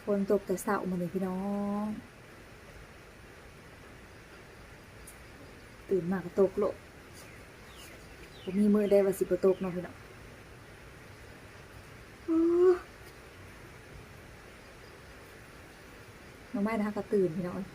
ຝົນຕົກແຕ່ເຊົ້າມື້ນີ້ພີ່ນ້ອງ ຕື່ນມາກໍຕົກໂລດ ບໍ່ມີມື້ໃດວ່າຊິບໍ່ຕົກເນາະພີ່ນ້ອງ. ໂອ້ ໜໍ່ໄມ້ນະ ຫາກະຕື່ນພີ່ນ້ອງເອີຍ.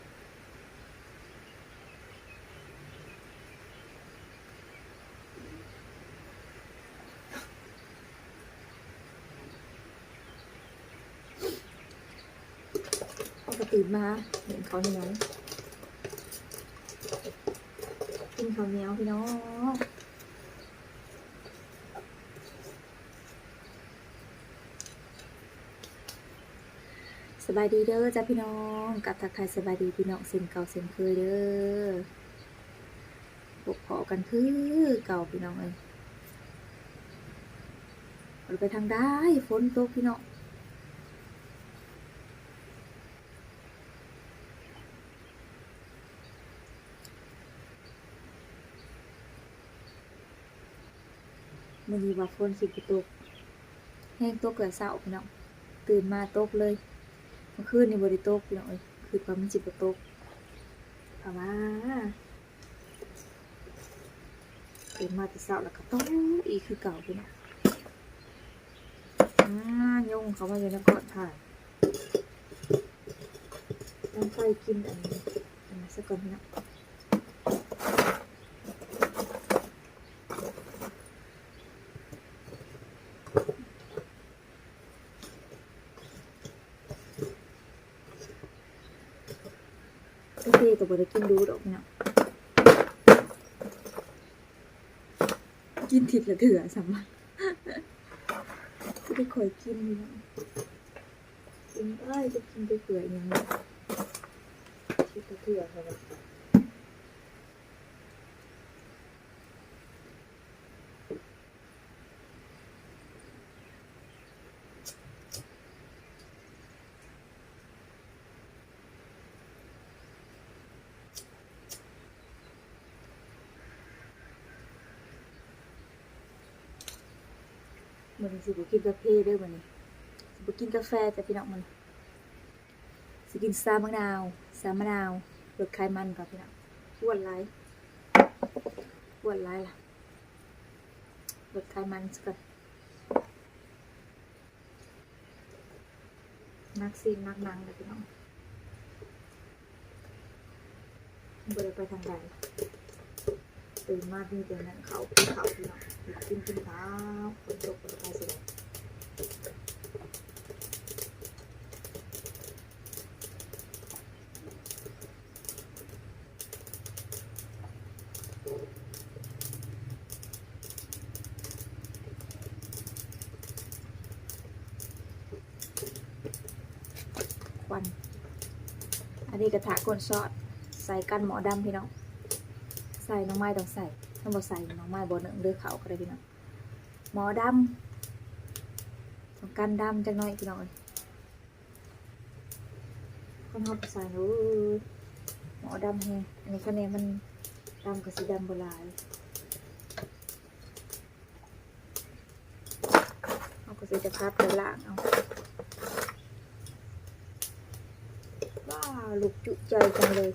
ເຮົາກໍຕື່ນມາ ກິນເຂົ້າໜຽວ ກິນເຂົ້າໜຽວພີ່ນ້ອງ. ສະບາຍດີເດີຈ້າພີ່ນ້ອງ ກັບທັກທາຍສະບາຍດີພີ່ນ້ອງເຊັ່ນເກົ່າເຊັ່ນເຄີຍເດີ ພົບພໍ້ກັນຄືເກົ່າພີ່ນ້ອງເອີຍ. ບໍ່ໄດ້ໄປທາງໃດ ຝົນຕົກພີ່ນ້ອງ. ມື້ນີ້ວ່າຝົນຊິບໍ່ຕົກ ແຮງຕົກແຕ່ເຊົ້າພີ່ນ້ອງ ຕື່ນມາຕົກເລີຍ. ເມື່ອຄືນນີ້ບໍ່ໄດ້ຕົກພີ່ນ້ອງເອີຍ ຄິດວ່າມັນຊິບໍ່ຕົກ ເພາະວ່າຕື່ນມາແຕ່ເຊົ້າແລ້ວກໍຕົກອີກຄືເກົ່າພີ່ນ້ອງ. ອາ ຍຸງເຂົ້າມາຢູ່ໃນກ້ອນຖ່ານ ຕັ້ງໄຟກິນອັນ ອັນນັ້ນຊະກ່ອນພີ່ນ້ອງ. ກາເຟກໍບໍ່ໄດ້ກິນດູດອກພີ່ນ້ອງ ກິນທິດລະເທື່ອຊ້ຳ ບໍ່ໄດ້ຄ່ອຍກິນພີ່ນ້ອງ. ກິນໄດ້ ຈະກິນໄປເພື່ອອີ່ຫຍັງ ທິດລະເທື່ອເຂົາວ່າ. ມື້ນີ້ຊິບໍ່ກິນກາເຟເດີ ມື້ນີ້ຊິບໍ່ກິນກາແຟຈ້າພີ່ນ້ອງ. ມື້ນີ້ຊິກິນຊາມະນາວ ຊາມະນາວ ລົດໄຂມັນກ່ອນພີ່ນ້ອງ. ອ້ວນຫຼາຍ ອ້ວນຫຼາຍລະ ລົດໄຂມັນຊະກ່ອນ. ໜັກຊີ້ນໜັກໜັງເລີຍພີ່ນ້ອງ ບໍ່ໄດ້ໄປທາງໃດ ຕື່ນມາມີແຕ່ໜຶ້ງເຂົ້າ ກິນເຂົ້າພີ່ນ້ອງ ກິນ ກິນເຂົ້າ ຝົນຕົກບໍ່ໄດ້ໄປໃສ. ຄວັນ ອັນນີ້ກະທະກົ້ນຊອດ ໃສ່ກັນໝໍ້ດຳພີ່ນ້ອງ. ໃສ່ໜໍ່ໄມ້ຕ້ອງໃສ່ ຄັນບໍ່ໃສ່ໜໍ່ໄມ້ບໍ່ໜຶ້ງເດີ ເຂົ້າກໍໄດ້ພີ່ນ້ອງ. ໝໍ້ດຳ ຕ້ອງກັນດຳຈັກໜ້ອຍພີ່ນ້ອງເອີຍ. ຄັນເຮົາໃສ່ ໂອ້ຍ ໝໍ້ດຳແຮງ. ອັນນີ້ຄະແນນມັນດຳ ກະຊິດຳບໍ່ຫຼາຍ. ເຮົາກະຊິໄດ້ພັດໄດ້ລ້າງເອົາ. ວ້າວ ລູກຈຸໃຈຈັງເລີຍ.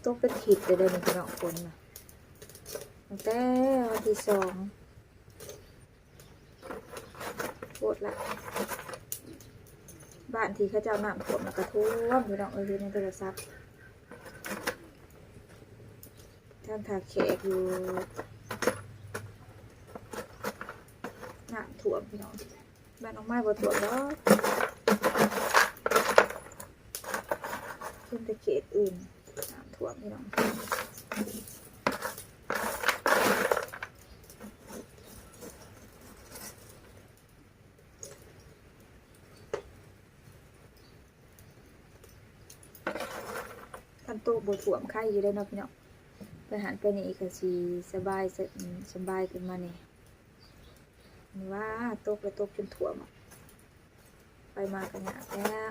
ຕົກເປັນທິດເລີຍເດີນີ້ພີ່ນ້ອງ ຝົນນະ ຕັ້ງແຕ່ວັນທີສອງ ໂພດລະ. ບ້ານທີ່ເຂົາເຈົ້ານ້ຳຖ້ວມລະກະຖ້ວມພີ່ນ້ອງເອີຍ ເຫັນໃນໂທລະສັບ ທາງທ່າແຂກຢູ່ ນ້ຳຖ້ວມພີ່ນ້ອງ. ບ້ານນ້ອງໄມ້ບໍ່ຖ້ວມດອກ ເປັນແຕ່ເຂດອື່ນນ້ຳຖ້ວມພີ່ນ້ອງ. ຄັນໂຕະບໍ່ຖ້ວມໄຄຢູ່ເດ້ເນາະພີ່ນ້ອງ ໄປຫັ້ນໄປນີ້ກະຊິສະບາຍ ສະບາຍຂຶ້ນມາແດ່. ນີ້ວ່າຕົກລະຕົກຈົນຖ້ວມ ໄປມາກະຍາກແລ້ວ.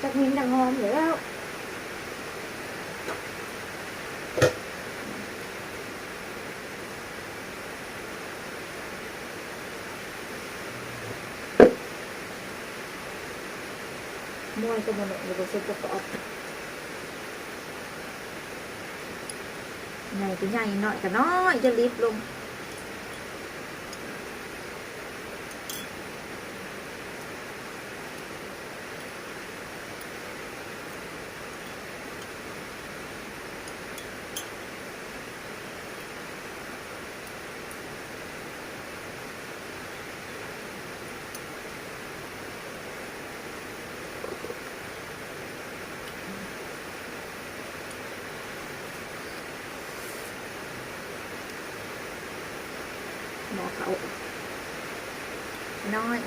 ຈັກເໝັນຈັກຫອມແລ້ວ. ມວຍກໍບໍ່ເນາະ ແລ້ວກໍເສັດປະກອບ ໃຫຍ່ກໍໃຫຍ່ ນ້ອຍກໍນ້ອຍ ຈະລີບລົງ. ໝໍ້ເຂົ້ານ້ອຍ.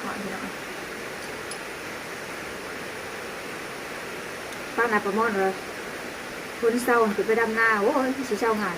ເນາະ ພີ່ນ້ອງ ປ້ານາປາໝອດເລີຍ ຄົນເຊົາ ຊິໄປດຳນາ ໂອ້ຍ ຊິເຊົາງ່າຍ.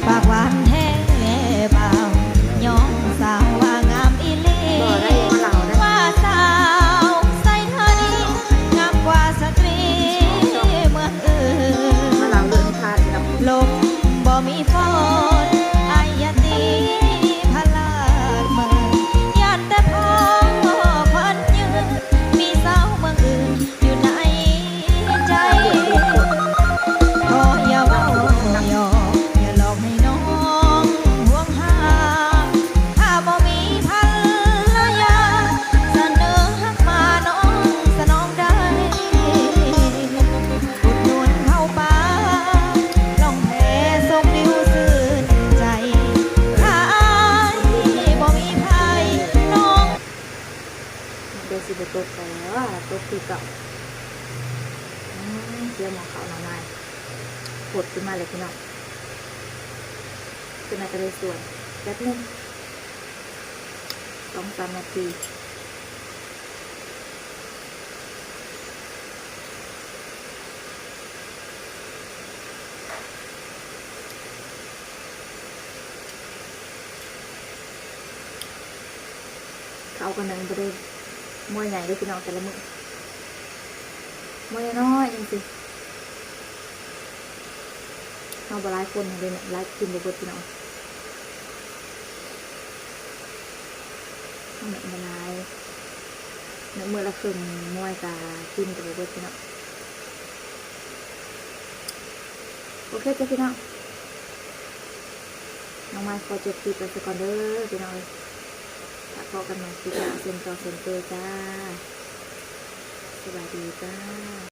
ປາກຫວານແທ້ບ່າວ ຍ້ອນສາວວ່າງາມອີ່ຫຼີ ບໍ່ໄດ້ມາເລົ່ານະ ວ່າສາວໄຊທານີ ງາມກວ່າສະຕຣີເມືອງອື່ນ ມາເລົ່າເລື່ອງທາດເນາະ ລົມບໍ່ມີຝົນ ອາຍຢ່າຕີພະລາດເມີ ຢ້ານແຕ່ພໍ່ຂວັນຍືນ ມີສາວເມືອງອື່ນຢູ່ໃນໃຈ ຂໍຢ່າເວົ້າຫຍອກ ຢ່າຫຼອກໃຫ້ນ້ອງຫ່ວງຫາ ຖ້າບໍ່ມີພັນລະຍາ ສະເໜີຮັກມານ້ອງສະໜອງໄດ້ ອຸດໜູນເຂົ້າປ່າ ລ່ອງແພຊົມວິວຊື່ ຕົກແລ້ວ ຕົກຄືເກົ່າ. ອືມ ເກຍໝໍ້ເຂົ້າໜໍ່ໄມ້ ໂພດຂຶ້ນມາແລ້ວພີ່ນ້ອງ. ເປັນຫຍັງກະໄດ້ສວນແປັບໜຶ່ງ ສອງສາມນາທີ. ເຂົ້າກະໜຶ່ງບໍ່ໄດ້ໝໍ້ໃຫຍ່ເດີ້ພີ່ນ້ອງ ແຕ່ລະມື້ ໝໍ້ນ້ອຍໆຈັ່ງຊີ້. ເຮົາບໍ່ຫຼາຍຄົນເດ້ ຫຼາຍກິນບໍ່ເບິດພີ່ນ້ອງ. ເຮົາໜຶ້ງບໍ່ຫຼາຍ ໜຶ້ງມື້ລະເຄິ່ງໝໍ້ກະກິນກະບໍ່ເບິດພີ່ນ້ອງ. ໂອເຄຈ້າພີ່ນ້ອງ ນ້ອງມາຍຂໍຈົບຄລິບໄວ້ສາກ່ອນເດີ້ພີ່ນ້ອງເອີຍ. ຖ້າພໍ້ກັນໃໝ່ຄລິບໜ້າ ເຊັ່ນເກົ່າເຊັ່ນເຄີຍຈ້າ. ສະບາຍດີຈ້າ.